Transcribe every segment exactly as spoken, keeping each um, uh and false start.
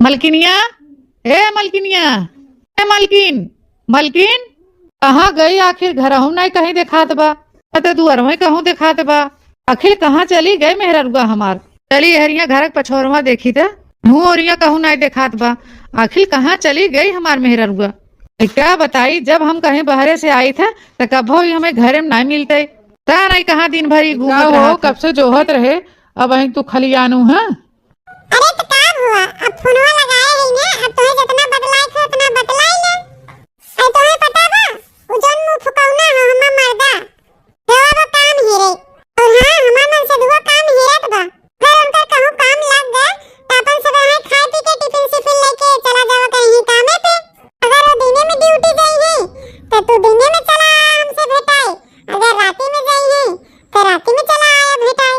मलकिनिया, ए मलकिनिया, ए मलकिन, मलकिन, कहाँ गई आखिर? घरहू नाहीं कहीं देखात बा, न त दुअरवे कहूँ देखात बा। आखिर कहाँ चली गई मेहररुआ हमार? चली एहरिया घर के पछोरवा देखी त, मुँह ओरिया कहूँ नाहीं देखात बा। आखिर कहाँ चली गई हमार मेहररुआ? ए, का बताई, जब हम कहीं बहरे से आइत ह, त कबो ही हमें घरे में नाहीं मिलते। पता नाहीं कहाँ दिन भर ही का घूमत हो, रहत ह। कब से जोहत रहे, अबहीं तू खलियानू ह? अरे त का हुआ, अब फोनवा लगाए है ना, अब तोहे जितना बतलाए थे उतना बतलाई ले। अरे तोहे पता बा, उ जौन मुंह फुकौना है हमार मर्दा, जवाब काम हेरे। और हाँ, हमार मन से दुआ काम हेरत बा। अगर उनकर कहूँ काम लग गए, त अपन सब यहाँ खाए पी के टिफिन सिफिन लेके चला जावा कहीं कामे पे। अगर वो दिने में ड्यूटी गई है, त तू दिने में चला आया हमसे भेटाए। अगर राती में गई है, त राती में चला आया भेटाए।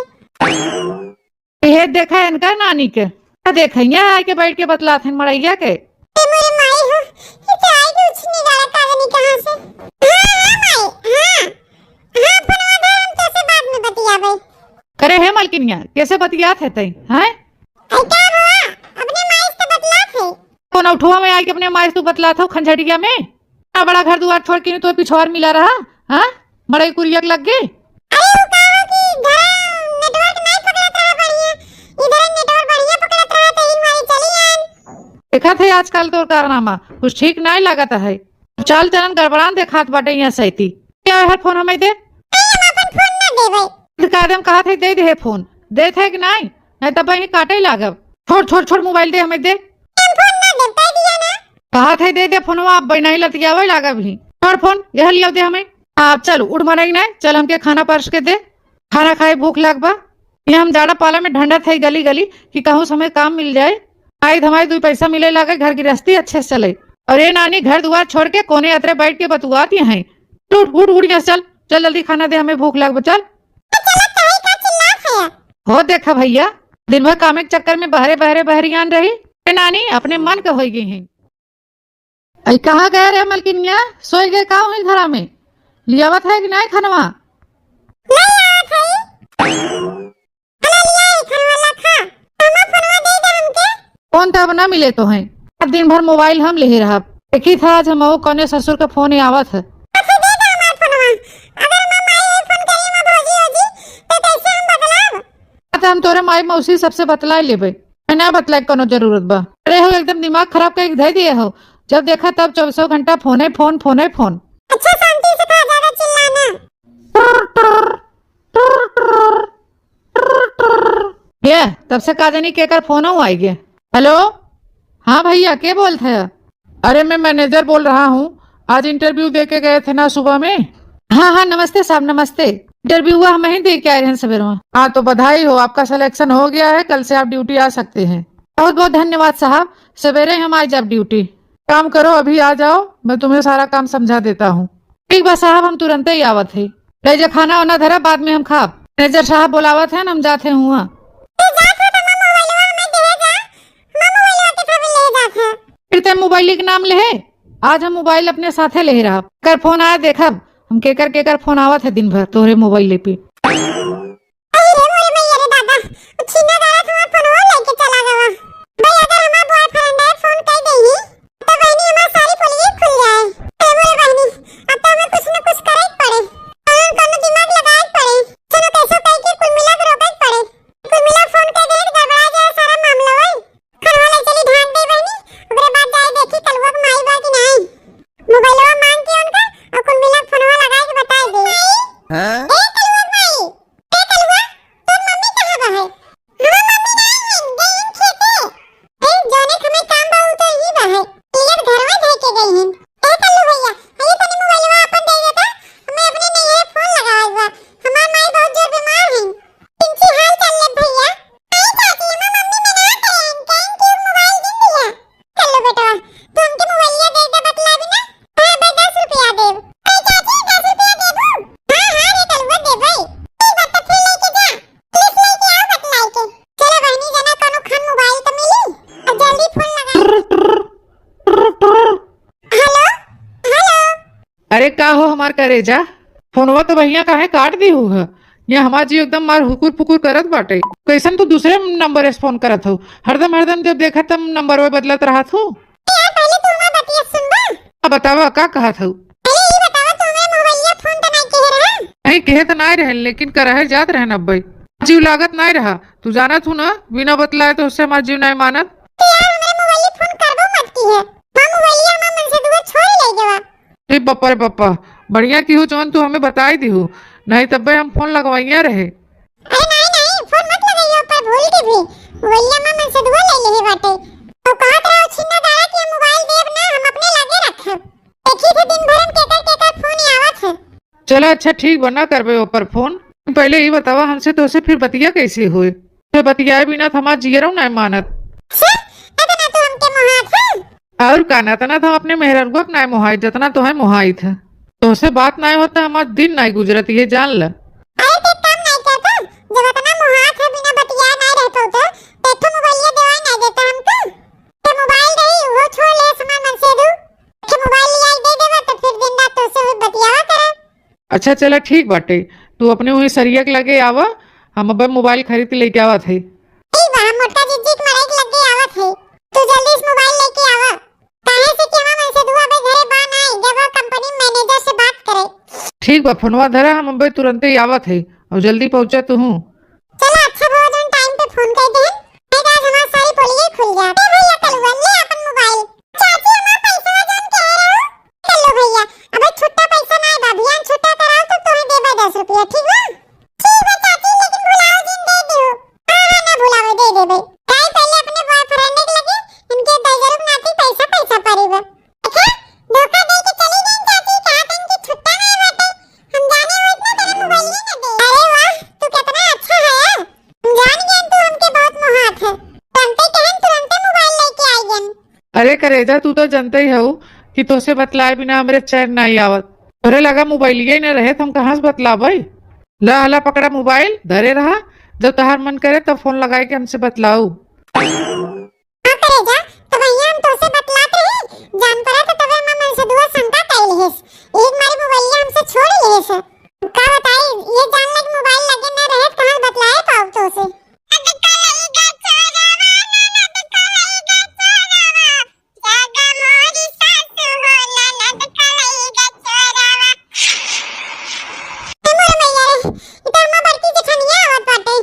ये देखा इनका नानी के। आ देख, यहाँ आके बैठ के बतलात हन मड़ैया के। ए मोरे माई हो, ये तो आई के उछनी गाड़ा का जानी कहाँ से। हाँ, हाँ माई, हाँ। हाँ, फोनवा दे, हम तोसे बाद में बतियाबे। करे हे मलकिनिया, कैसे बतियात है तई, हैं? आई का बुआ, अपने माई से तो बतलात है। कौन उठुआ में आई के अपने माई से तू बतलात हो खंझड़िया में? इतना बड़ा घर दुआर छोड़ के तो पिछवार मिला रहा, हाँ? मड़ई कुरिया के लग गई। अरे, वो का हो कि घर नेटवर्क नहीं पकड़त रहा बढ़िया, इधर नेटवर्क बढ़िया पकड़त रहा, तो इन वाली चली आन। देखत है आजकल तोर कारनामा, कुछ ठीक नहीं लागत है। चाल चलन गड़बड़ान देखात बाटे यहाँ सैती। क्या है फोन हमें दे? नहीं, हम अपन फोन ना देबै। का देम कहत है, दे दे है फोन, देत है कि नहीं? नहीं तब बहिनी काटे लागब। छोड़, छोड़, छोड़, मोबाइल दे हमें, दे। हम फोन ना देब, कह दिया ना। कहत है दे दे फोनवा, अब नहीं लतियावे लागब ही। छोड़ फोन, यह लिया दे हमें। अब चल, उठ मनई नहीं, चल हमके खाना परस के दे, खाना खाए, भूख लाग बा। ये हम जाड़ा पाला में ढंढत है गली गली कि कहूँ से हमें काम मिल जाए, आई धमाई दुई पैसा मिले लागे, घर गृहस्थी अच्छे से चले। और ये नानी घर दुआर छोड़ के कोने अतरे बैठ के बतुआत यहाँ। उठ, उठ, उठ, यहाँ से चल, चल जल्दी खाना दे हमें, भूख लाग बा, चल। तो चलत है, का चिल्लात है? हो देखा भैया, दिन भर कामे के चक्कर में बहरे, बहरे, बहरियान रही। ए नानी, अपने मन के होई गई हैं। आई कहाँ गए रे मलकिनिया? सोई गए का हुई घरा में? लियावत है कि नहीं खनवा? नहीं आवत है। हलो लिया है खनवा ला खा। हमार फोनवा दे दे हमके। फोन तो अब ना मिले तो हैं। अब दिन भर मोबाइल हम ले रहब। देखी था आज हम कौने ससुर का फोन आवत है। अच्छा दे दे हमार फोनवा। अगर हमार माई फोन करी, हमार भौजी होजी, तो कैसे हम बदलाब? हाँ, तो हम तोरे माई मौसी सबसे बतलाए लेबे। मैं ना बतलाए के कोनो जरूरत बा। अरे हो, एकदम दिमाग खराब करके धइ दिए हो। जब देखा तब चौबीसों घंटा फोने फोन, फोने फोन। अच्छा, शांति से खा, ज्यादा चिल्लाना। ये, तब से का जानी केकर फोन हो आई गे। हेलो, हाँ भैया, के बोलत है? अरे, मैं मैनेजर बोल रहा हूँ। आज इंटरव्यू दे के गए थे ना सुबह में? हाँ, हाँ, नमस्ते साहब, नमस्ते। इंटरव्यू हुआ, हम ही दे के आए हैं सवेरे में। हाँ, तो बधाई हो, आपका सिलेक्शन हो गया है, कल से आप ड्यूटी आ सकते हैं। बहुत बहुत धन्यवाद साहब, सवेरे हम आ जाब ड्यूटी। काम करो, अभी आ जाओ, मैं तुम्हें सारा काम समझा देता हूँ। ठीक बा साहब, हम तुरंते ही आवत है। ले जा खाना वाना धरा, बाद में हम खाब। मैनेजर साहब बोलावत है, हम जात है हुआ। ए, जात है तो हमार मोबाइलवा हमें दे जा, हमार मोबाइलवा के सब ले जात है। फिर ते मोबाइल के नाम ले है, आज हम मोबाइल अपने साथे ले रहा। कर फोन आया देखब, हम केकर केकर फोन आवत है दिन भर तोहरे मोबाइल पे। अरे रे मोरे मैया रे दादा, उ छीना दादा तुम्हार फोनवा लेके चला गवा। भाई अगर हमार बॉयफ्रेंड है फोन कर देही, तो बहनी हमार सारी पोलिये खुल जाए। अरे मोरे बहनी, अब तो हमें कुछ न कुछ करे के पड़े, कौन कौन दिमाग लगाए के पड़े, चलो कैसे कह के कुल मिला के रोके के पड़े। कुल मिला फोन कर दे, गड़बड़ा जाए सारा मामला। वही खनवा ले चली ढांक दे बहनी, ओकरे बाद जाए देखी कलुआ के माई बा कि नहीं। मोबाइलवा मांग के उनका और कुल मिला फोनवा लगाए के बताए दे। हाँ? ए कलुआ के माई, ए कलुआ, तोर मम्मी कहाँ बा है? हमार मम्मी नहीं है, गई हैं खेते। ए, जोने के हमें काम बा, उ तो यही बा है। ये घर में धर के गई हैं। ए कल्लू भैया, ये तनी मोबाइलवा अपन दे देता, हमें अपने नैहरे फोन लगावे बा। हमार माई बहुत जोर बीमार है। पिंची हाल चाल ले भैया। आई चाची, हमार मम्मी मना करे हैं, कहें कि उ मोबाइल दिन दिया। कल्लू बेटवा, तू हमके मोबाइलिया दे दे, बतला भी ना। हाँ, बे दस रुपया देब। ए चाची, दस रुपया देबू? हाँ, हाँ रे कलुआ, देबै। ई बात तो फिर लेके जा। पुलिस लेके आओ बतलाई के। चलो बहनी जना, कोनो खान मोबाइल तो मिली। अब जल्दी फोन लगा। हेलो, हेलो। अरे का हो हमार करेजा, फोनवा तो भैया काहे काट दी हु है? ये हमार जियो एकदम मार हुकुर फुकुर करत बाटे। कैसन तू दूसरे नंबर से फोन करत हो? हरदम हरदम जब देखा तब नंबर बदलत रहत हो। ए यार, पहले तू हमार बतिया सुनबा। हाँ, बतावा, का कहत हो? पहले ई बतावा, तू हमार मोबाइलिया फोन त नाई किहे रहा? नहीं, किहे त नाई रहन, लेकिन करहे जात रहन अब्बे। जीव लागत नाई रहा। तू जानत हूँ ना, बिना बतलाए तोहसे हमार जीव नाई मानत। तो यार, हमरे मोबाइल फोन करबो मत किहे। हमार मोबाइलिया हमार मनसेधुआ छोड़ ले गवा। ए बप्पा रे बप्पा, बढ़िया किहू जौन तू हमें बताई दिहू, नहीं तब्बे हम फोन लगवाइया रहे। अरे नहीं, नहीं, फोन मत लगाइयो, पर भूल के भी मोबाइलिया हमार मनसेधुआ ले लेहे बाटे। तो कहत रहो छिन्ना दारा कि हम मोबाइल देब ना, हम अपने लगे रखब। देखी थे दिन भर में केकर केकर फोन आवत है। चला अच्छा ठीक बा, ना करबे ओपर फोन। पहले ई बतावा हमसे, तोसे फिर बतिया कैसे होए? फिर बतियाए बिना त हमार जियरो नाय मानत। छे, इतना तो हमके मोहात है। और का ना, इतना तो हम अपने मेहररुआ के नाय मोहाई, जितना तोहे मोहाई था। तोसे बात नाय होता, हमार दिन नाय गुजरत, ये जान ल। अरे ते काम नाय करता, जब इतना मोहात है, बिना बतियाए नाय रहता तो, ते तो मोबाइलिया देवाई नाय देता हमको। ते मोबाइल रही, वो छोड़ ले, सामान मन से दू। ते मोबाइल ले आई दे देवा, तो फिर दिन रात तोसे हुई बतियावा करा। अच्छा चला ठीक बाटे, तू अपने वही सरिया के लगे आवा, हम अबे मोबाइल खरीद के लेके आवत है। ठीक बा, हम मोटका जीजी के मड़ई के लगे आवत है, तू जल्दी से मोबाइल लेके आवा। काहे से कि हमार मनसेधुआ अबे घरे बा नाई, गवा कंपनी मैनेजर से बात करे। ठीक बा, फोनवा धरा, हम अबे तुरंते ही आवत है, और जल्दी पहुँचा तू हूँ। चला अच्छा भवा जौन टाइम पे फोन कर देहन, नहीं तो आज हमार सारी पोलिये खुल जात। ए भैया कलुआ, ले अपन मोबाइल। चाची हमार पैसा जौन कह रहे हो, कर लो भैया, अबे छुट्टा पैसा ना है बा, बिहान छुट्टा कराओ तो तुम्हें देबे दस रुपया, ठीक बा? ठीक बा चाची, लेकिन भुलाओ जिन दे दियो। हाँ, हाँ, ना भुलावे, दे देबे। जाई पहले अपने बॉयफ्रेंड के लगे, इनके दस रुपया नाती पैसा, पैसा पड़ी बा। अच्छा, धोखा दे के चली गई चाची, कहा था इनकी छुट्टा ना बाटे। हम जाने वो इतना तेरा मोबाइल ही ना दे। अरे वाह, तू कितना अच्छा है यार। हम जान गए तू हमके बहुत मोहात है। तुरंते कहन, तुरंते मोबाइल लेके आई गन। अरे करेजा, तू तो जनते ही हऊ कि तोसे बतलाए बिना हमरे चैन नाई आवत। तोरे लगा मोबाइलिया ही ना रहे, तो हम कहाँ से बतलाबे? ला हला पकड़ा मोबाइल, धरे रहा, जब तोहार मन करे तब फोन लगाए के हमसे बतलाऊ। हाँ करेजा, तो भैया हम तोसे बतलात रही, जान पड़ा तो तबे हमार मनसेधुआ शंका कइल हेस। एक मारी मोबाइलिया हमसे छोड़ लेस। का बताई, ये जान लग मोबाइल लगे न रहे तो कहाँ बतलाए पाओ तोसे। ए मोरे मैया रे, ई तो हमार बड़की जेठनिया आवत बाटे।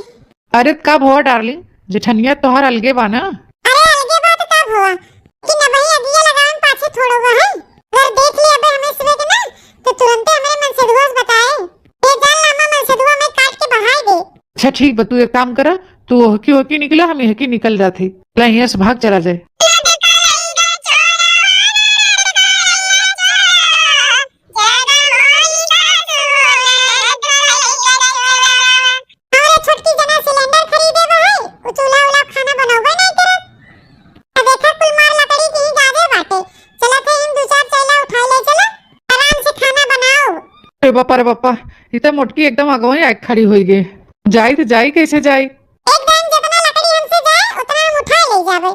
अरे का भवा डार्लिंग, जेठनिया तोहार अलगे बा ना? अरे अलगे बा तो का भवा, कि न भाई अगिया लगावन पाछे थोड़ो बा है। अगर देख ले अबे हमें सुबह के ना, तो तुरंते हमें मनसेधुआ से बताए। ये जान लामा मनसेधुआ में काट के बहाए दे। अच्छा ठीक बा, तू एक काम करा, तू ओहकी ओहकी निकला, हम एहकी निकल जात ही। ला यहाँ से भाग चला जाए। अरे छोटकी जना सिलेंडर खरीदे बा है, उ चूल्हा उल्हा खाना बनौबे नहीं करे। अब देखा कुल मार लकड़ी की ही जादे बाटे। चला थे हम दो चार चैला उठा ले चला, आराम से खाना बनाओ। अरे बापा रे बापा, ई त मोटकी एकदम अगवा ही आके खड़ी होई गई। जाई तो जाई कैसे जाई? एक दिन जितना लकड़ी हमसे जाए उतना हम उठा ले जावे।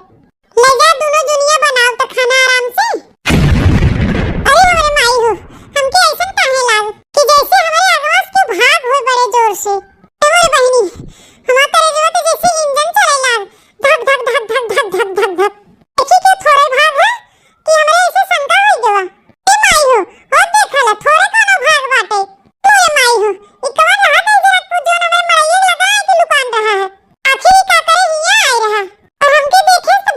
ले जा, दोनों जुनिया बनाओ तो खाना आराम से। अरे हमरे माई हो, हमके ऐसन काहे लाग कि जैसे हमरे आवाज के भाग होए बड़े जोर से। ए मोरे बहिनी, हमार करेजवा तो जैसे इंजन चले लाग, धक धक धक धक धक धक धक धक। देखी के थोड़े भाग है कि हमरे ऐसे शंका होई गवा। ए माई हो, हो देखा ला, थोड़े कोनो भाग बाटे। ए माई हो, ई कवन रहा दे जरा कुछ जो हमरे मड़ैया लगा है कि लुकान रहा है। आखिर ई का करे हियां आए रहा? और हमके देखे तो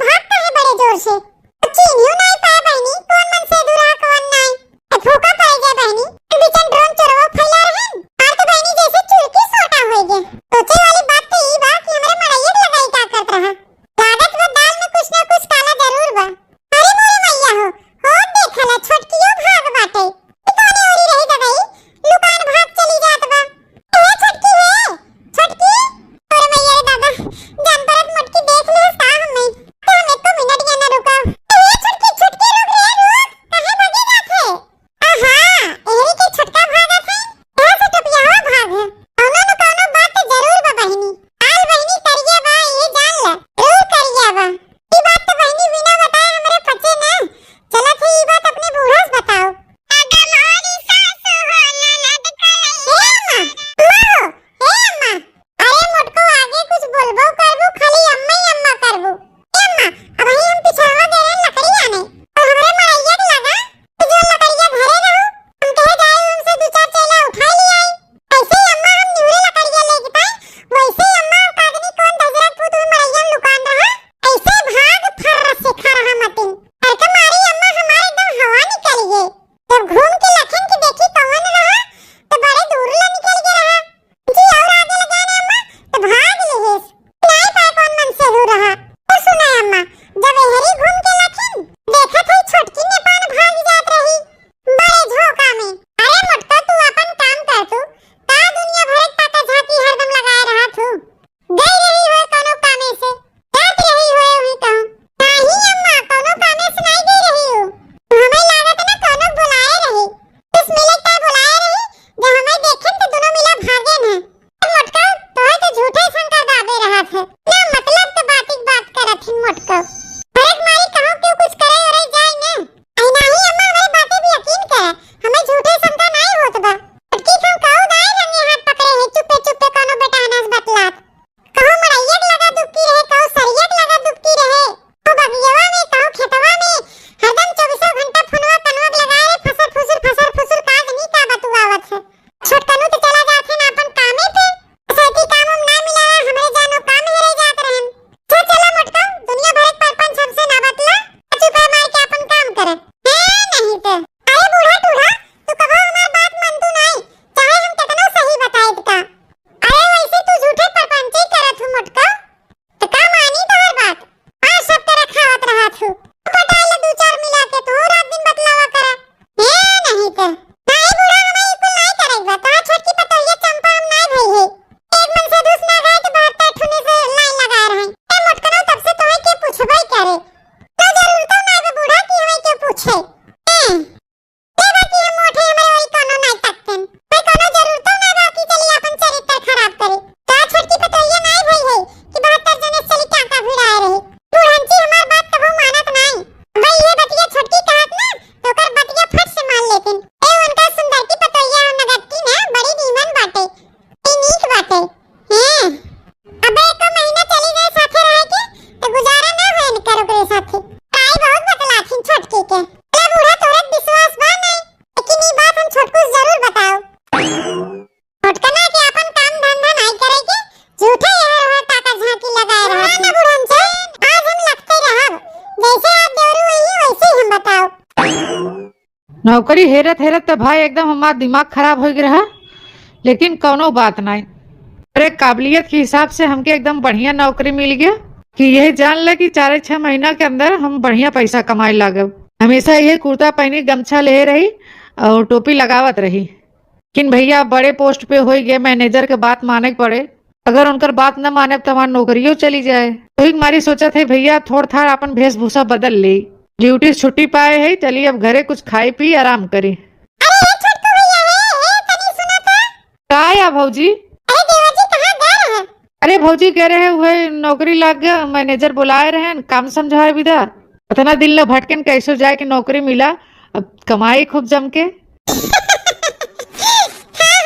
तो जरूरतो ना बा बूढ़ा कि हमें क्यों पूछे। हैं? ये बात ये मोटे हमें वही कोनो ना तकतन। भाई कोनो जरूरतो ना बा कि चली अपन चरित्र खराब करे। का छोटकी पतोहिया नाई भई है कि बहत्तर जने से चली टाका भिड़ाए रही। बूढ़न जी हमार बात कबो मानत नाई। भाई ये बतिया छोटकी कहत ना तो ओकर बतिया फट से मान लेतिन। ए उनका सुंदर की पतोहिया और नगद की ना बड़ी नीमन बाटे। ई नीक बाटे। हैं? अबे एको महीना चली जाए साथे रहे के, तो गुजारा ना होए इनकर ओकरे साथे। ताई बहुत बतलाथिन छोटकी के। अरे बूढ़ा तोरे विश्वास बा नहीं, लेकिन ई बात हम छोटकू से जरूर बताओ। छोटकना के अपन काम धंधा नहीं करे के, झूठे यहाँ रहा ताका झांकी लगाए रहा। ना, ना बूढ़न जी, आज हम लगते रहब। जैसे आप देवरू वही वैसे ही हम बताओ। नौकरी हेरत हेरत त भाई एकदम हमार दिमाग खराब होइ गया रहा, लेकिन कौनो बात नाई। अरे काबिलियत के हिसाब से हमके एकदम बढ़िया नौकरी मिल गया कि यही जान ले कि चार छह महीना के अंदर हम बढ़िया पैसा कमाए लागब। हमेशा यही कुर्ता पहनी, गमछा ले रही और टोपी लगावत रही। लेकिन भैया बड़े पोस्ट पे होइ गए, मैनेजर के बात माने के पड़े। अगर उनकर बात न माने तो हमार नौकरियो चली जाए। तो एक मारी सोचत है भैया थोड़ थाड़ अपन वेशभूषा बदल ले। ड्यूटी से छुट्टी पाए है, चली अब घरे कुछ खाई पी आराम करी। अरे ए छोटकू भैया, हे, हे, तनी सुना तो। का या भौजी? अरे देवर जी कहाँ गए रहे? अरे भौजी गए रहे, वही नौकरी लाग गया, मैनेजर बुलाए रहे, काम समझाए विदा। इतना दिन ले भटकन कैसे जाए कि नौकरी मिला, अब कमाई खूब जम के। हाँ,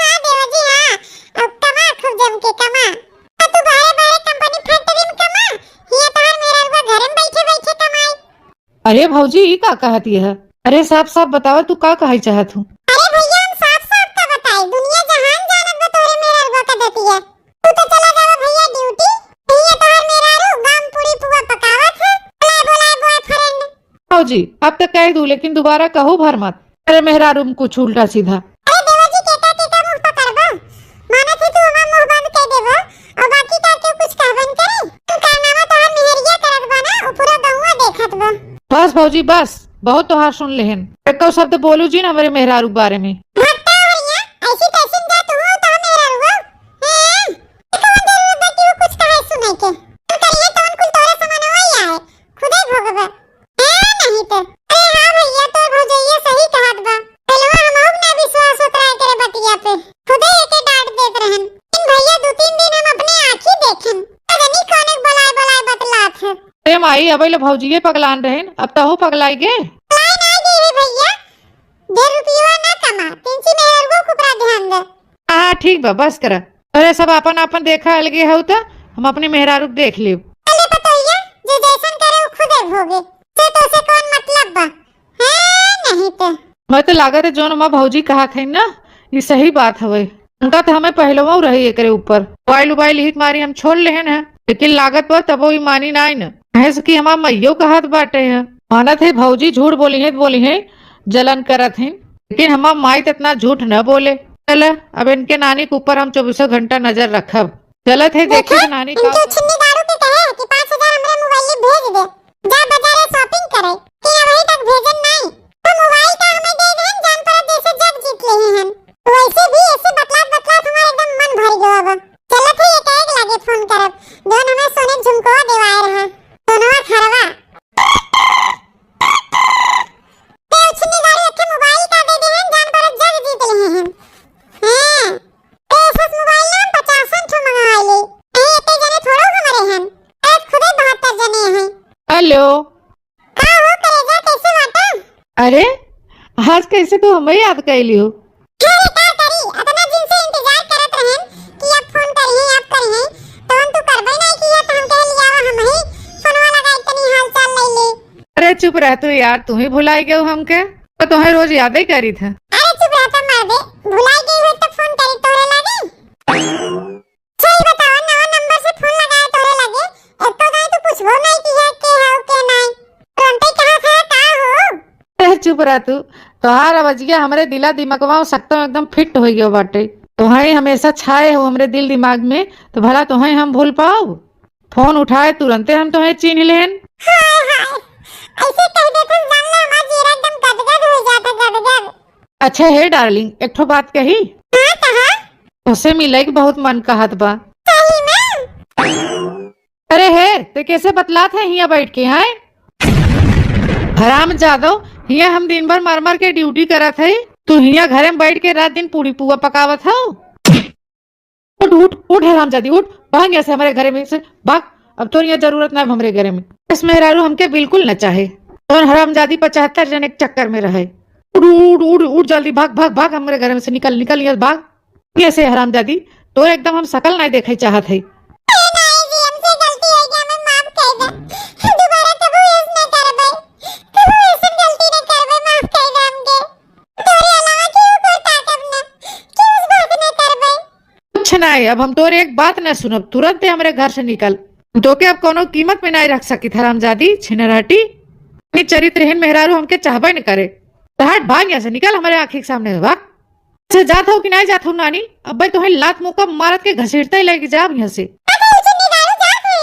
हाँ, देवर जी, हाँ, अब कमा खूब जम के, कमा। आ तू बाहरे, बाहरे कंपनी फैक्ट्री में कमा, हियां तोहार मेहरारुआ घरे में बैठे, बैठे कमाई। अरे भौजी, ई का कहत यह? अरे साफ, साफ बतावा, तू का कहई चाहत हूँ? अरे भैया, हम साफ, साफ का बताई, दुनिया जहान जानत बा तोहरे मेहरारुआ का दतिया। तू तो चला जावा भैया ड्यूटी, हियां तोहार मेहरारू गाम पूरी पुआ पकावत है, बुलाए, बुलाए बॉयफ्रेंड। भौजी, अब तो कह दू, लेकिन दोबारा कहू भर मत। अरे मेहरारू में कुछ उल्टा सीधा। अरे देवर जी, केका, केका मुंह पकड़बा? मानत ही तू हमार मुंह बंद कर देबो, और बाकी का केहू कुछ कहबन करे? तू कारनामा तोहार मेहरिया करत बा ना, उ पूरा गौवा देखत बा। बस भौजी, बस, बहुत तोहार सुन लेहन। एको शब्द बोलू जिन हमरे मेहरारू के बारे में। भट्टा भैया, ऐसी तैसी में जा तू हो तोहार मेहरारू हो। हैं? ई कौन जरूरत बा कि वो कुछ कहे सुने के? हम करिए तवन कुल तोरे समनवा ही आए, खुदे भोगबा। हाँ, नहीं तो। अरे हाँ भैया, तोर भौजैया सही कहत बा। पहलवा हमहू के ना विश्वास होत रहा एकरे बतिया पे। खुदे एके डांट देत रहन। लेकिन भैया, दू तीन दिन हम अपने आँखी देखन। पता नहीं कौन एक बुलाए बुलाए बतलात है। अरे माई, अबे ले भौजिये पगलान रहन, अब तहू पगलाई गे। पगलाई ना गई है भैया, ढेर रुपया ना कमा, तिनसी मेहरबो के ऊपरा ध्यान दे। हाँ, ठीक बा, बस करा। अरे सब आपन आपन देखा, अलगे हऊ त हम अपने मेहरारू के देख लेब। चले पतोहिया, जे जैसन करे उ खुदे भोगे, से तो से कौन मतलब बा? हैं, नहीं तो। मैं तो लागत है जौन हमार भौजी कहत है ना, ई सही बात हवे। उनका तो हमें पहलवा रही एकरे ऊपर। मोबाइल उबाइल ही मारी हम छोड़ लेहन है, लेकिन लागत बा तबो ई मानी नाई न। काहे से कि हमार मइयो कहत बाटे है, मानत है भौजी झूठ बोली है, बोली है, जलन करत है, लेकिन हमार माई त इतना झूठ न बोले। चल, अब इनके नानी के ऊपर हम चौबीसों घंटा नजर रखब। चलत है देखे देखा, तो नानी का इनके छिन्नी दारू के कहे कि पाँच हजार हमरे मोबाइल में भेज दे, जा बाजारे शॉपिंग करे, कि अबही तक भेजन नाई। तो मोबाइल का हमें दे देन, जान पड़त जैसे जग जीत लेहे हन। वैसे भी ऐसे बतलात बतलात हमार एकदम मन भर गया बा। चलत है ये कहे के लागे फोन करब, जौन हमें सोने झुमको देवाए रहा, सोनवा खरवा। ते उछनी दारू एक ठे मोबाइल का दे दे हन, जान पड़त जग जीत लेहे हन। हैं, ते एसस मोबाइल ना हम पचासन ठो मंगवा ले। अरे एते जने थोड़ो हमरे हन, आज खुदे बहत्तर जने हैं। हेलो। का हो करेजा, कैसे बाटा? अरे, आज कैसे तू हमें याद कैली हो? अरे का करी, अतना दिन से इंतजार करत रहन कि अब फोन करिहे, अब करिहे, तो हम तू करबे नहीं किया, तो हम कह लिया हम ही फोनवा लगाई, तनी हाल चाल ले ले। अरे चुप रह तू यार, तू ही भुलाई गयो हमके, तो तुम्हें रोज याद ही करी था। अरे चुप रह तो मर दे, भुलाई गई हो तो फोन करी तोरे लगे। सही बताओ, नवा नंबर से फोन लगाए तोरे लगे, एक तो दाई तू पूछबो नहीं किया के हो के नहीं, तुरंते कहा था का हो? ए, चुप रह तू, तोहार आवाजिया हमरे दिला दिमगवा में सकतो एकदम फिट हो गयो बाटे। तोहरे हमेशा छाए हो हमरे दिल दिमाग में, तो भला तोहे हम भूल पाओ? फोन उठाए तुरंते हम तोहे चीन्ह लेहन। हाय हाय, ऐसे कह देते जान ले हमार जीरा एकदम गदगद हो जाता, गदगद। अच्छा हे डार्लिंग, एक ठो बात कही? हाँ, कहा? तोसे मिले के बहुत मन कहत बा। सही में? अरे हे, ते कैसे बतलात है हियां बैठ के, हैं? हरामजादो, हियाँ हम दिन भर मर मर के ड्यूटी करत हई, तू हियाँ घरे में बैठ के रात दिन पूड़ी पुआ पकावत हौ। उठ, उठ, उठ हरामजादी, उठ, भाग यहाँ से हमरे घरे में से, भाग। अब तोर यहाँ जरूरत ना है हमरे घरे में। इस मेहरारू हमके बिल्कुल न चाहे। तोर हरामजादी पचहत्तर जन एक चक्कर में रहे। उठ, उठ, उठ, उठ जल्दी, भाग, भाग, भाग हमरे घरे में से, निकल, निकल यहाँ, भाग। कैसे हरामजादी, तोर एकदम हम शकल नाहीं देखे चाहत हई। अरे नाहीं जी, हमसे गलती होइ गया, हमें माफ कर दे। दोबारा कबो ऐसा ना करबे, कबो ऐसा गलती ना करबे, माफ कर दे हमके। तोरे अलावा केहू को ताकब ना, केहू से बात ना करबे। कुछ नाहीं, अब हम तोरे एक बात ना सुनब, तुरंत हमरे घर से निकल। हम तोके अब कोनो कीमत में नाहीं रख सकित, हरामजादी, छिनराटी। अपनी चरित्रहीन मेहरारू हमके चाहबे न करे। तो हट, भाग यहाँ से, निकल हमरे आँखी के सामने से, भाग। से जात हौ कि नाहीं जात हौ नानी? अब्बे तोहे लात मुक्का मारत के घसीटते ही लेके जाब यहाँ से। अरे, उचित निगारू जात है।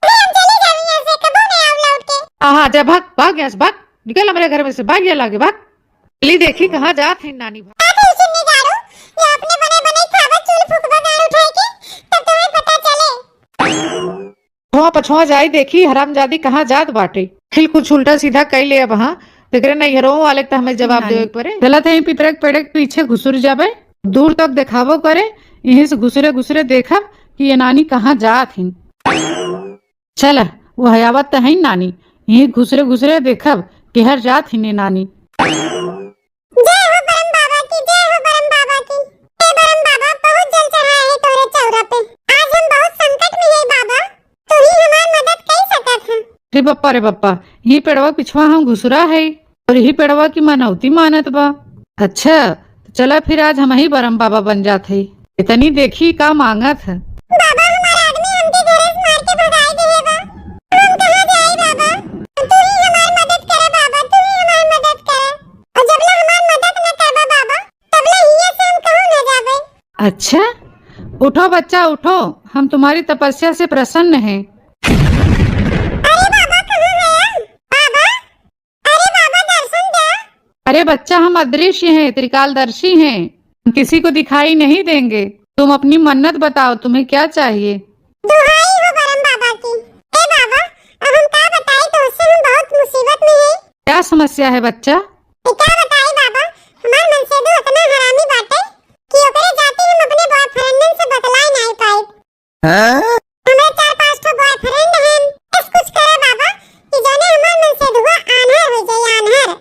अरे, हम चले जाब यहाँ से, कबो नहीं आव लौट के। हाँ, हाँ, जा भाग, भाग यहाँ से, भाग। निकल हमरे घर में से, भाग यहाँ लागे, भाग। चली देखी कहाँ जात है नानी। अरे, उचित निगारू, ये अपने बने बने खावा चूल फूकबा गाड़ उठाए के, तब तोहे पता चले। पछवा पछवा जाई देखी हरामजादी कहाँ जात बाटे। खिल कुछ उल्टा सीधा कई ले अब हाँ, तेकरे नैहरो वाले त हमें जवाब नानी। देवे के पड़े। गलत है, पिपरा के पेड़ के पीछे घुसुर जाबे, दूर तक देखाबो करे, यहीं से घुसरे घुसरे देखब कि ये नानी कहाँ जात हिन। चल, वो हयावत त है नानी, यहीं घुसरे घुसरे देखब केहर जात हिन ये नानी। जय हो बरम बाबा की, जय हो बरम बाबा की। हे बरम बाबा, बहुत जल चढ़ाए है तोरे चौरा पे। आज हम बहुत संकट में है बाबा, तू ही हमार मदद कर सकत है। रे बप्पा, रे बप्पा, यही पेड़वा पिछवा हम घुसुरा है और यही पेड़वा की मनौती मानत बा। अच्छा, तो चला फिर आज हम ही बरम बाबा बन जात है। इतनी देखी का मांगत है। बाबा, हमार आदमी हमके घरे से मार के भगाई दिए बा। हम कहाँ जाई बाबा? तू ही हमार मदद करे बाबा, तू ही हमार मदद करे। और जबले हमार मदद न करबा बाबा, तबले हियाँ से हम कहूँ न जाबे। अच्छा, उठो बच्चा, उठो, हम तुम्हारी तपस्या से प्रसन्न हैं। अरे बाबा, कहाँ गया? बाबा, अरे बाबा, दर्शन द्या। अरे बच्चा, हम अदृश्य हैं, त्रिकालदर्शी हैं, हम किसी को दिखाई नहीं देंगे। तुम अपनी मन्नत बताओ, तुम्हें क्या चाहिए? दुहाई हो बरम बाबा की। ए बाबा, अब हम का बताई तोहसे, हम बहुत मुसीबत में हैं। क्या समस्या है बच्चा? ए का बताई बाबा, हमार मनसेधु इतना हरामी बाटे कि ओकरे जाते हम अपने बॉयफ्रेंडन से बतलाए नाहीं पाइब। हाँ? हमार चार पाँच ठो बॉयफ्रेंड हैं। बस कुछ करे बाबा कि जौने हमार मनसेधुआ आन्हर होइ जाए, आन्हर।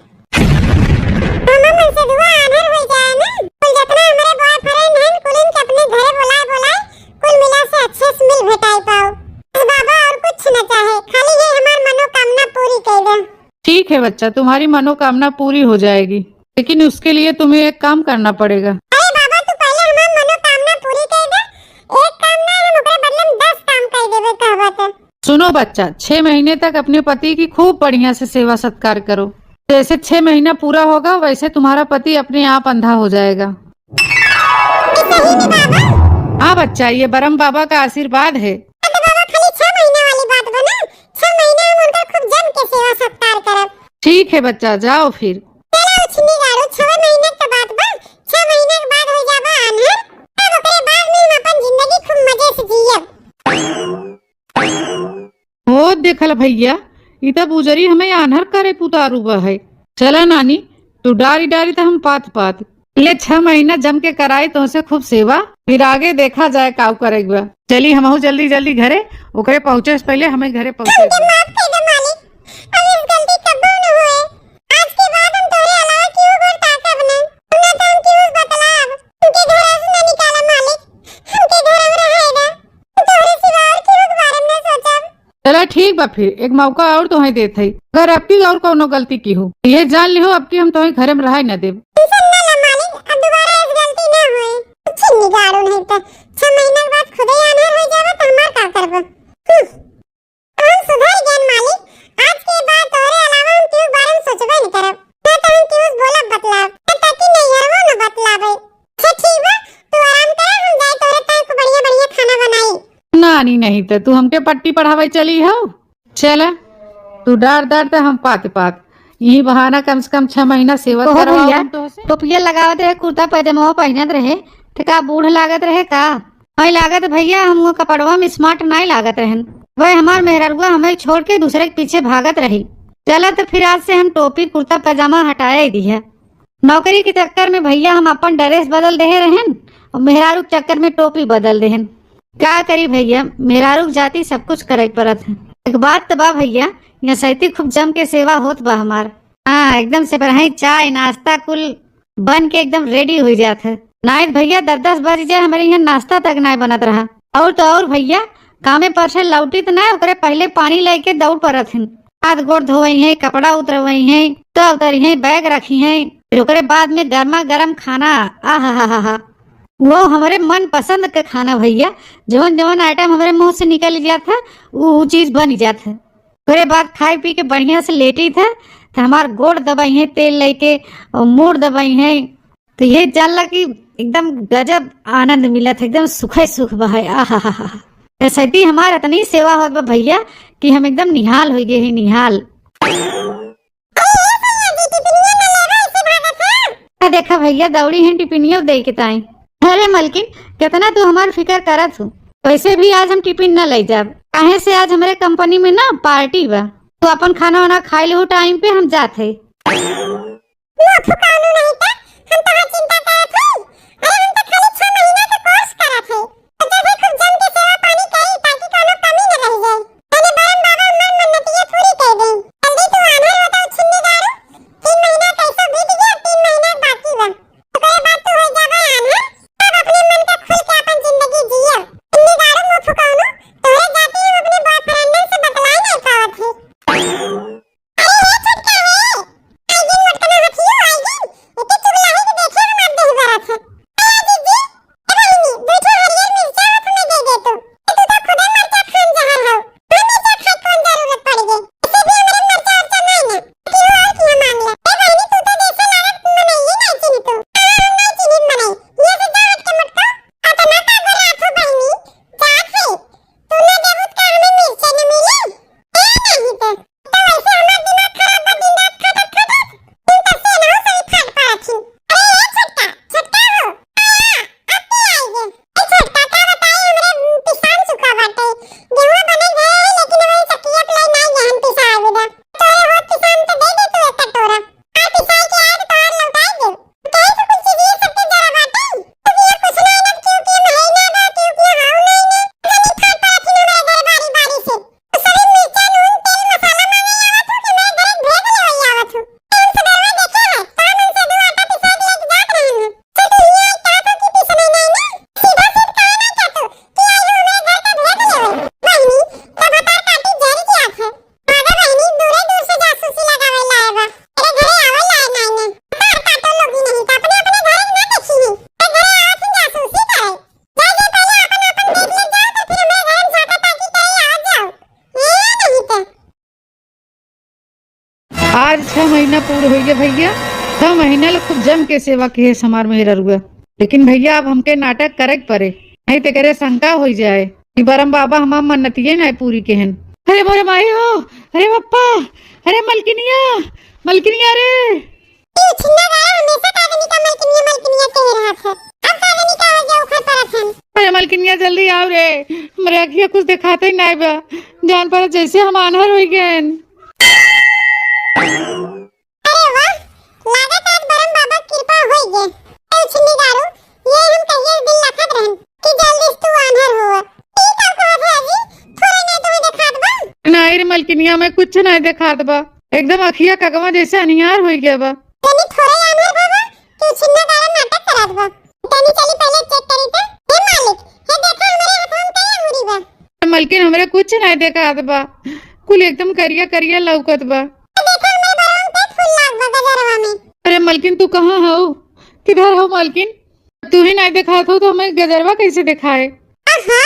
हमार मनसेधुआ आन्हर होइ जाए ना, कुल जितना हमारे बॉयफ्रेंड हैं, कुल इनके अपने घरे बुलाए, बुलाए, कुल मिला से अच्छे से मिल भेटाई पाओ। बस बाबा और कुछ न चाहे, खाली ये हमार मनोकामना पूरी कर दे। ठीक है बच्चा, तुम्हारी मनोकामना पूरी हो जाएगी, लेकिन उसके लिए तुम्हें एक काम करना पड़ेगा। अरे बाबा, तू पहले हमार मनोकामना पूरी कर दे। एक काम ना, हम ओकरे बदले में दस काम कर देबे कहबा त। सुनो बच्चा, छह महीने तक अपने पति की खूब बढ़िया से सेवा सत्कार करो। जैसे छह महीना पूरा होगा, वैसे तुम्हारा पति अपने आप अंधा हो जाएगा। सही में बाबा? हाँ बच्चा, ये बरम बाबा का आशीर्वाद है। हाँ तो बाबा, खाली छह महीना वाली बात बा ना, छह महीना हम उनकर खूब जम के सेवा सत्कार करब। ठीक है बच्चा, जाओ फिर। चला उछनी गाड़ू, छह महीने के बात बा, छह महीने के बाद हो जाबा आन्हर, तब ओकरे बाद में हम अपन जिंदगी खूब मजे से जियब। हो देखल भैया, ई तब उजरी हमें आन्हर करे पुतारू बा है। चला नानी, तू डारी डारी त हम पात पात। ले छह महीना जम के कराई तोहसे खूब सेवा, फिर आगे देखा जाए काऊ करे के बा। चली हमहू जल्दी जल्दी घरे, ओकरे पहुँचे से पहले हमें घरे पहुँचे के बा। माफ कर दे मालिक, अब इस गलती कबो न होए। आज के बाद हम तोहरे अलावा केहू गोर ताकब न। ना तो हम केहू से बतलाब। हमके घर से ना निकाला मालिक, हमके घर में रहे दे। तोहरे सिवा और केहू के बारे में ना सोचब। चला ठीक बा, फिर एक मौका और तोहे देत हई। अगर अबकी और कौनो गलती किहू, ये जान लिहो, अबकी हम तोहे घरे में रहे न देब। टेंशन ना ला मालिक, अब दोबारा ऐसी गलती ना होए। छिन्नी गाड़ू नहीं तो छह महीना के बाद खुदे आन्हर हो जावे तो हमार का करबो? हम्म। हम सुधर गए मालिक, आज के बाद तोहरे अलावा हम केहू के बारे में सोचबे न करब, ना तो हम केहू से बोलब बतलाब, ना ताकि नैहरवो न बतलाबे। अच्छा ठीक बा, तू आराम कर, हम जाए तोहरे ताई को बढ़िया बढ़िया खाना बनाई। नानी नहीं तो तू हमके पट्टी पढ़ावे चली हो। चला, तू डार डार त हम पात पात, यही बहाना कम से कम छह महीना सेवा ओहो करवाओ भैया, हम तोहसे। टोपिया लगावत रहे, कुर्ता पैजामा पहनत रहे, त का बूढ़ लागत रहे का? हमें लागत भैया, हम वो कपड़वा में स्मार्ट नाहीं लागत रहन। वह हमार मेहररुआ हमें छोड़ के दूसरे के पीछे भागत रही। चला तो फिर आज से हम टोपी कुर्ता पैजामा हटाए ही दिहे। नौकरी के चक्कर में भइया हम अपन dress बदल देहे रहेन और मेहरारू के चक्कर में टोपी बदल देहेन। का करी भइया, मेहरारू के जाति सब कुछ करे के पड़त है। एक बात तो बा भइया, यहाँ सैती खूब जम के सेवा होत बा हमार। हाँ, एकदम से पर है चाय नाश्ता कुल बन के एकदम ready हो जात है। नाहीं त भइया दस दस बज जाए, हमरे यहाँ नाश्ता तक नाहीं बनत रहा। और तो और भइया, कामे पर से लौटी त ना, ओकरे पहले पानी लेके दौड़ पड़त हन। हाथ गोड़ धोवई हैं, कपड़ा उतरवई हैं, तो उतरी हैं, bag रखी हैं, फिर ओकरे बाद में गर्मा गर्म खाना। आहा हा हा हा। वो हमरे मन पसंद के खाना भइया, जवन जवन item हमरे मुंह से निकल जात है, उ उ चीज बन जात है। ओकरे बाद खाए पी के बढ़िया से लेटी थे, तो हमार गोड़ दबाई हैं तेल लेके और मूड़ दबाई हैं। तो ये जानला कि एकदम गजब आनंद मिलत है, एकदम सुखे सुख बा है। आहा हा हा। सैती हमार इतनी सेवा होत बा भइया कि हम एकदम निहाल हो गए हैं, निहाल। अरे ए सैया जी, टिफिनिया ना लेबा, ऐसे भागत है? आ देखा भइया, दौड़ी हैं टिफिनियो दे के ताई। अरे मलकिन, कितना तू हमार फिकर करत हो। वैसे भी आज हम टिफिन ना ले जाब, काहे से आज हमरे कंपनी में ना party बा। तू अपन खाना वाना खाई लेहू time पे, हम जात है। मुंह फुकाउनु नहीं त, हम तोहार चिंता करत हई। अरे हम तो खाली छह महीना के course करत हई। तो जैसे खूब जम के सेवा पानी करी ताकि कौनो कमी न रह जाए। तने बरम बाबा हमार मन्नतिया पूरी कर दें। जल्दी तू आन्हर हो जाओ छिन्नी दारू। तीन महीना कैसे बीत गया, तीन महीना बाकी बा। ओकरे बाद तू हो जाबा आन्हर, तब अपने मन का खुल के अपन जिंदगी जिया। छिन्नी दारू मुंह फुकाउनु, तोहरे जाति हम अपने boyfriend से बतलाए नहीं पावत है। अरे ए छोटका रे, आइगिन मोटकना हथियो आइगिन, एके चुगलाही के देखे हमार देह बरत है। ए जीजी, ए बहिनी, दू ठो हरियर मिर्चा हाथ में दे दे तू। ए तू तो खुदे मरचा खान जहर हो। हम मिर्चा खाए कौन जरूरत पड़ गई? इसे भी हमरे मरचा उरचा नहीं ना। कि हो और किया मांग ले। ए बहिनी, तू तो जैसे लागत मनइये नहीं चिन्ह तू। हाँ, हम नहीं चिन्हित मनई। ये से जा हट के मोटका। अतना का गोरात हो बहिनी, जात है। तू ना देबू त का हमें मिर्चा न मिली? ए नहीं तो। तो वैसे हमार दिमाग खराब बा, दिन रात खटत खटत, दिन तक से एनहु से भी फाट पड़त ही। अरे ए छोटका, छोटका हो, आया, अब के आई गे? ए छोटका, का बताई, हमरे पिसान चुका बाटे। गेहूं बनल भए है, लेकिन वही चकिया पे लाई नाई गहन पिसा आवे दा। तोरे होत पिसान तो दे दे तू एक कटोरा। आ पिसाई के आए तो तोहार लौटाई दे। कहे तो कुल चीजिए सबके जरा बाटे। तो ये कुछ नहीं ना, क्यों कि महीना बा, क्यों कि हाउ नहीं ना। जल्दी फाट पड़त ही हमरे घर बारी बारी से। सभी मिर्चा, नून, तेल, मसाला मांगे आवत हो कि मैं घर भेज लेवई आवत हो। हम सवेरवा देखे है, तोर मन से दू आटा पिसा के लेके जात रहन हो। से तू हियां आई कहत हो कि पिसने नहीं ना, सीधा सीध काहे ना कहत हो कि आई हो हमरे घर का भेज लेवई। बहिनी, तब भतार काटी जरी के आत है। मगर बहिनी, दूरे दूर से जासूसी लगावे लाए बा। तेरे घरे आवे लाए नहीं ना। भतार काटो लोगी नहीं, तो अपने अपने घरे ना देखी ही। तेरे घरे आवत ही जासूसी करे। जा, जा, पहले आपन, आपन देख ले, जा, तो फिर हमरे घर में झांका ताकी करे आ जाओ। ये नहीं तो। आज छह महीना पूर होइगे भइया, छह महीना ले खूब जम के सेवा किहे हमार मेहररुआ। लेकिन भइया, अब हमके नाटक करे के परे, नहीं तो करे शंका होई जाए कि बरम बाबा हमार मन्नतिये नहीं पूरी किहेन। अरे मोरे माई हो, अरे पप्पा, अरे मलकिनिया, मलकिनिया रे। ई छिन्ना गाड़ा हमेशा का आदमी का मलकिनिया, मलकिनिया कह रहा था। अब का आदमी का हो गया उखड़ पड़ा था। अरे मलकिनिया जल्दी आओ रे, हमरे अखिया कुछ देखाते ही नाई बा। जान पड़ा जैसे हम आन्हर होई गए। अरे वाह, लागत आज बरम बाबा कृपा होई गए। ए छिन्नी गाड़ू, ये हम कहिए दिल लखत रहन कि जल्दी से तू आन्हर होवा। ई का कहत है अजी? थोड़े नहीं तुम्हें देखात बा? नहीं रे मलकिनिया, मैं कुछ नहीं देखात बा। एकदम अखिया कगवा जैसे अनियार होई गया बा। तनी थोड़े आन्हर बाबा, तू छिन्ना गाड़ा नाटक करात बा। तनी चली पहले check करी त। हे मालिक, हे देखा हमरे हाथवा में कई अंगूरी बा। मलकिन, हमरे कुछ नहीं देखात बा, कुल एकदम करिया करिया लौकत बा। हे देखा हमरे बरवा में कई फूल लाग बा गजरवा में। अरे मलकिन, तू कहाँ हऊ? किधर हऊ मलकिन? तू ही नहीं देखात हो तो हमें गजरवा कैसे देखाए? आहा,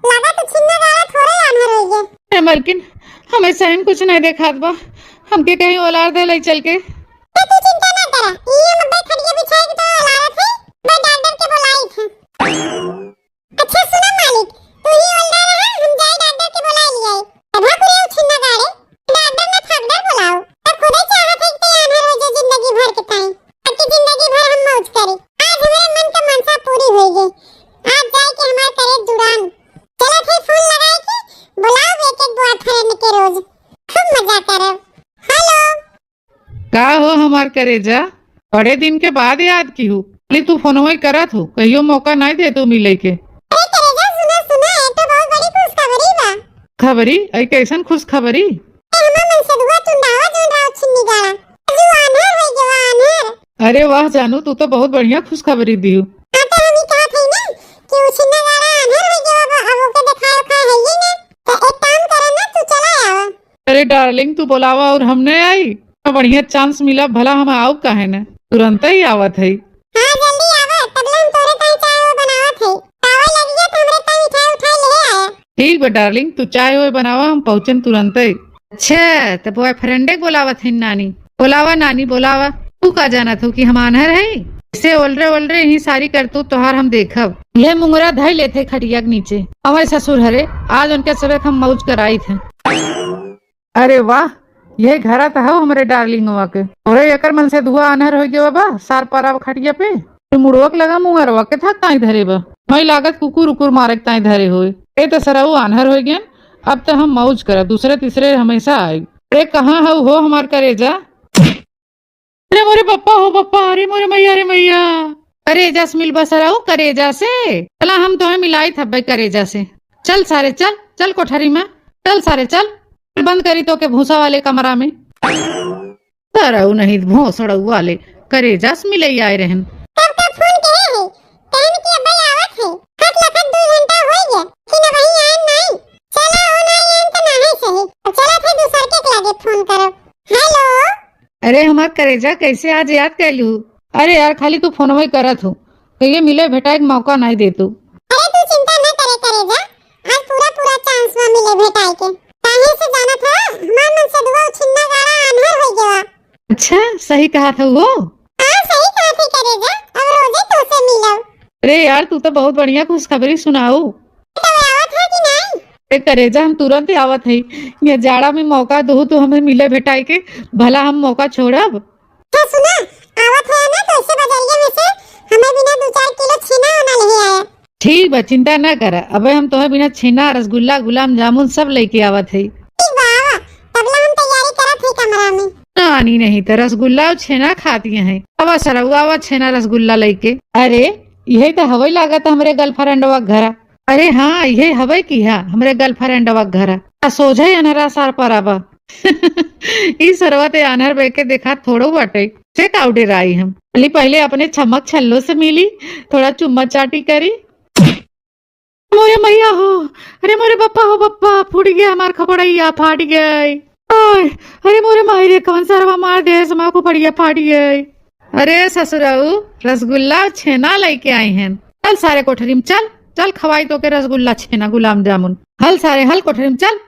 लगा तो छिन्ना गाड़ा थोड़े आन्हर होई गए। ए मलकिन, हमें सही में कुछ नहीं देखात बा। हमके कहीं ओलार दे लई चल के। तो तू चिंता ना करा, ये हम अब्बे खटिया बिछाए के तो ओलारत है, मैं डॉक्टर के बुलाई थे। अच्छा सुना मालिक, तू ही ओलार रहा, हम जाए डॉक्टर के बुला लिया। तब हाँ कुरिया छिन्ना गाड़े, डॉक्टर ना फागडर बुलाओ, तो खुदे चाहत है कि आन्हर हो जाए जिंदगी भर के ताई। ताकि जिंदगी भर हम मौज करी। आज हमरे मन का मनसा पूरी होई गई। आज जाए के हमार करे जुड़ान। चलो फिर फोन लगाए के बुलाओ एक एक boyfriend के रोज। खूब मजा करब। हाँ का हो हमार करेजा, बड़े दिन के बाद याद किहू। खाली तू फोनवे करत हो, कहियो मौका नाई देतू मिले के। अरे करेजा, सुना, सुना, एक तो बहुत बड़ी खुशखबरी बा। खबरी? ऐ कैसन खुशखबरी? ए, हमार मनसेधुआ चुंडावा जौन रहा छिन्नी गाड़ा, आज उ आन्हर होइ गवा, आन्हर। अरे वाह जानू, तू तो बहुत बढ़िया खुशखबरी दिहू। हाँ, तो हम ई कहत हई ना कि उ छिन्ना गाड़ा आन्हर होइ गवा बा, अब ओके देखाए उखाए हइये ना। तो एक काम करा ना, तू चला आवा। अरे डार्लिंग, तू बोलावा और हम नहीं आई? इतना बढ़िया चांस मिला, भला हम आउब काहे न? तुरंत ही आवत है। हाँ, जल्दी आवा, तबले हम तोरे ताई चाय वो बनावत है। आवे लगिया तो हमरे ताई मिठाई उठाई ले आया। ठीक बा डार्लिंग, तू चाय वो बनावा, हम पहुँचन तुरंत ही। अच्छा, तो बॉयफ्रेंडे के बोलावत है नानी। बोलावा नानी, बोलावा। तू का जानत हो कि हम आन्हर है? इसे ओलरे ओलरे ही सारी करतूत तोहार हम देखब। यह मुंगरा धई लेते खटिया के नीचे। हमारे ससुर हरे, आज उनके सबक हम मौज कराई थे। अरे वाह, यह घरा त हौ हमरे डार्लिंगवा के। अरे एकर मनसेधुआ आन्हर होइ गवा बा, सार परा खटिया पे। तो मुड़वा के लगा मुंगरवा के था ताई धरे बा। मई लागत कुकुर उकुर मारे के ताई धरे होए। ए तो सरऊ आन्हर होइ गयन, अब तो हम मौज करब, दूसरे तीसरे हमेशा आई। अरे कहाँ हौ हो हमार करेजा? अरे मोरे पप्पा हो पप्पा, अरे मोरे मैया, अरे मैया। करेजा से मिलबा सरऊ, करेजा से। चला हम तोहे मिलाई थब्बे करेजा से। चल सारे चल, चल कोठरी में। चल सारे चल। बंद करी तोके भूसा वाले कमरा में। सरऊ नहीं भोसड़ऊ वाले करेजा से मिले आए रहन। तब का फोन करे है, कहन कि अब्बे आवत है। खट लखट दू घंटा होइ गया, फिर वही आए नहीं। चला हो नहीं आए तो ना है सही। अब चला थे दूसर के लागे फोन करब। हेलो। अरे हमार करेजा, कैसे आज याद कैलू? अरे यार, खाली तू फोनवे करत हो, कहिए मिले भेटाए के मौका नहीं देतू। अरे तू चिंता न करे करेजा, आज पूरा पूरा चांस बा मिले भेटाए के। काहे से जानत ह, हमार मनसेधुआ छिन्ना गाड़ा आन्हर होइ गवा। अच्छा, सही कहत हौ वो? हाँ, सही कहत है करेजा, अब रोजे तोसे मिलब। अरे यार, तू तो बहुत बढ़िया खुशखबरी सुनाऊ। तो आवत है कि नहीं? ए करेजा, हम तुरंत ही आवत है। ये जाड़ा में मौका दहू तू हमें मिले भेटाए के, भला हम मौका छोड़ब? तो सुना, आवत है ना, तो इसे बजरिया में से हमें बिना दो चार किलो छेना ओना ले आया। ठीक बा, चिंता ना करा। अबे हम तोहे बिना छेना, रसगुल्ला, गुलाब जामुन सब लेके आवत है। ठीक बा, आवा। तबला हम तैयारी करत है कमरा में। नानी नहीं तो रसगुल्ला और छेना खाती हैं। आवा सरऊ, आवा छेना रसगुल्ला लेके। अरे, यही तो हवई लागत है हमरे गर्लफ्रेंडवा के घरा। अरे हाँ, यही हवई की है हमरे गर्लफ्रेंडवा के घरा। आ सोझे अनहरा सार पर आवा। ई सरवा ते आन्हर बेके देखा थोड़ो बाटे। से का उड़े राई हम। चली पहले अपने छमक छल्लो से मिली, थोड़ा चुम्मा चाटी करी। मोरे मैया हो, अरे मोरे बप्पा हो बप्पा, फूट गया हमार खपड़ैया, फाट गए। ओए, अरे मोरे माई रे, कौन सरवा मार दे, हमार खपड़ैया फाट गए। अरे ससुराऊ, रसगुल्ला छेना लेके आई हैं। चल सारे कोठरी में चल, चल खवाई तोके रसगुल्ला छेना गुलाब जामुन। हल सारे हल कोठरी में चल।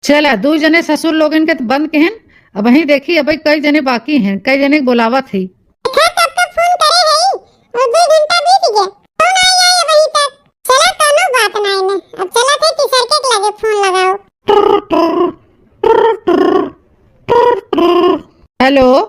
चला, दू जने ससुर लोगन के त बंद के हन। अबहीं देखी, अबहीं कई जने बाकी हैं, कई जने के बोलावत ही। देखा, कब का फोन करे हई, और दू घंटा बीत गया, फोन आई आई अबहीं तक। चला, कौनो बात नाई ने, अब चला थे तीसर के लगे फोन लगाओ। हेलो,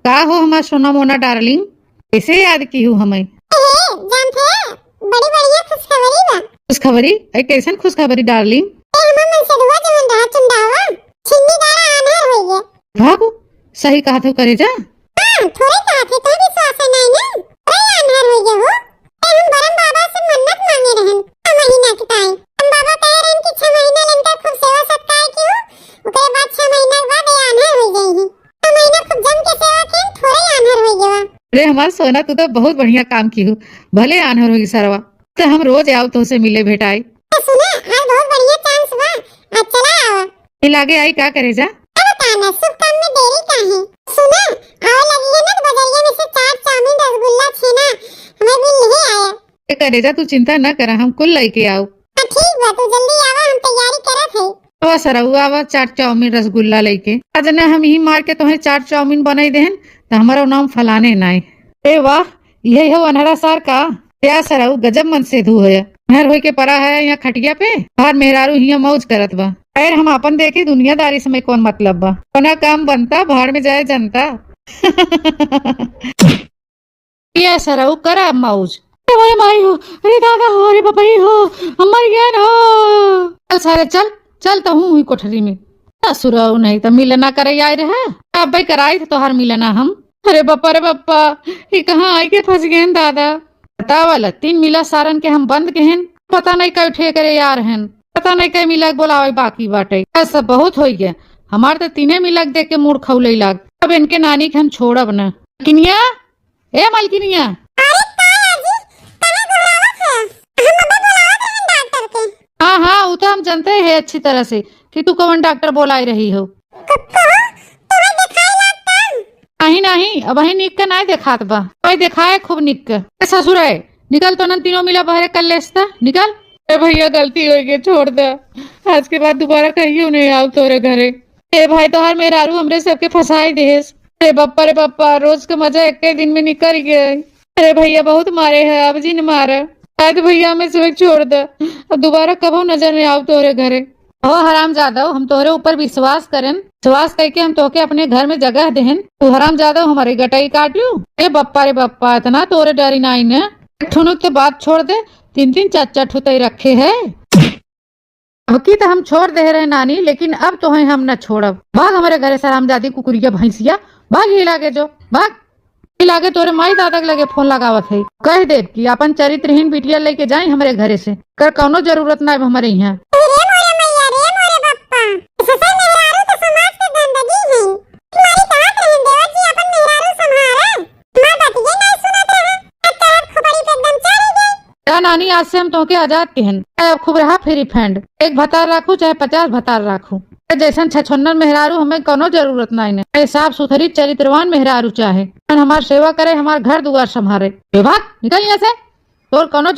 का हो हमार सोना मोना डार्लिंग, कैसे याद किहू हमें? अरे, जानत है, बड़ी बढ़िया खुशखबरी बा। खुशखबरी? ऐ कैसन खुशखबरी डार्लिंग? ए, हमार मनसेधुआ जवन रहा चुंडावा, छिन्नी गाड़ा आन्हर होइ गया। बाबू, सही कहत हो करेजा। हाँ, थोड़े कहत है, तोहे विश्वास है नहीं ना? अरे आन्हर होइ गया हो। ए, हम बरम बाबा से मन्नत मांगे रहन, छह महीना के ताई। हम बाबा कहे रहन कि छह महीना ले इनका खूब सेवा सत्कार किहू, ओकरे बाद छह महीना के बाद ये आन्हर होइ जाइही। हम महीना खूब जम के सेवा किहन, थोड़े आन्हर होइ गवा। अरे हमार सोना, तू तो बहुत बढ़िया काम किहू, भले आन्हर होइ सरवा, तो हम रोज आउब तोहसे मिले भेटाए। तो सुना, आज बहुत बढ़िया चांस बा, आज चला आवा। ये लागे आई का करेजा? अब बता ना, शुभ काम में देरी काहे? सुना, आवे लगी है ना तो बजरिया में से चाट, चाउमीन, रसगुल्ला, छेना हमें भी ले आया। ए करेजा, तू चिंता ना करा, हम कुल लेके आउब। हाँ, ठीक बा, तू जल्दी आवा, हम तैयारी करत है। आवा सरऊ, आवा, चाट, चाउमीन, रसगुल्ला लेके। आज ना हम यही मार के तोहे चाट, चाउमीन बनाई देहन, तो हमारा नाम फलाने नाई। ए वाह, यही हो अनहरा सार का? या सरऊ, गजब मनसेधू है। अनहर होई के परा है यहाँ खटिया पे, हमार मेहरारू हियाँ मौज करत बा। खैर, हम आपन देखी, दुनियादारी से मैं कौन मतलब बा? अपना काम बनता, भाड़ में जाए जनता। ये सरऊ करा मौज। अरे मोरे माई हो, अरे दादा हो, अरे बपई हो, हम मर गए न हो। चल सारे चल, चल तो हूँ हुई कोठरी में। ससुरऊ नहीं तो मिलना करे आए रहे, अब भाई कराई थे तोहार मिलना हम। अरे बप्पा रे बप्पा, ये कहाँ आई के फंस गए हैं दादा? बतावा ला, तीन मिला सारन के हम बंद के हैं, पता नहीं कई ठे करे यार हैं, पता नहीं कई मिला के बोलावे बाकी बाटे। बस अब बहुत होई गया, हमार तो तीने मिला के देख के मूड खौले लाग। अब इनके नानी के हम छोड़ब न। किनिया, ए मलकिनिया। अरे का आजी, काहे घबरावत है? हम अबे बोलावत रहन डॉक्टर के। हाँ, हाँ, उ तो हम जानते हैं अच्छी तरह से कि तू कौन डॉक्टर बोलाई रही हो। क-, कहो, तुम्हें दिखाई लागता? नहीं, नहीं, अबहीं निक के नहीं देखात बा। भाई देखाए खूब निक के। ए ससुर है, निकल तो नन तीनों मिला बहरे कर लेसता, निकल। ए भैया, गलती हो गई, छोड़ दे। आज के बाद दोबारा कहियो नहीं आऊ तोरे घरे। ए भाई, तोहार मेहरारू हमरे सबके फंसाई देहेस। अरे बप्पा रे बप्पा, रोज के मजा एक्के दिन में निकल गए। अरे भैया, बहुत मारे है, अब जिन मारे। आज भैया, हमें सब छोड़ दे, अब दोबारा कबो नजर में आऊ तोहरे घरे। हो हराम जादव, हम तोहरे ऊपर विश्वास करेन, विश्वास करके हम तोहके अपने घर में जगह देहन, तू हराम जादव हमारे गटई काट लू। ए बप्पा रे बप्पा, इतना तोहरे डरी नाई ने। एक ठुनुक तो बात छोड़ दे, तीन तीन चार चार ठुतई रखे है। अब की तो हम छोड़ दे रहे नानी, लेकिन अब तोहे हम न छोड़ब। भाग हमरे घरे से हरामजादी कुकुरिया भैंसिया, भाग ही लागे जो, भाग। ही लागे तोरे माई दादा के लगे फोन लगावत है, कह दे कि अपन चरित्रहीन बिटिया लेके जाए हमरे घरे से, कर कौनो जरूरत ना है हमरे यहाँ। रे मोरे मैया, रे मोरे बप्पा, ससुर मेहरारू तो समाज के गंदगी है। तुम्हारी कहत रहे देवर जी अपन मेहरारू संभारे, हमार बतिये नहीं सुनत रहे, अब तो खोपड़ी पे एकदम चढ़ गई। का नानी, आज से हम तोहके आजाद केहन। चाहे अब खूब रहा फ्री फैंड। एक भतार राखू, चाहे पचास भतार राखू। जैसन छछन्नर मेहरारू हमें कौनो जरूरत नाई ने। ए साफ सुथरी चरित्रवान मेहरारू चाहे। जौन हमार सेवा करे, हमार घर दुआर संभारे। ए भाग, निकल यहाँ से। तोर कौनो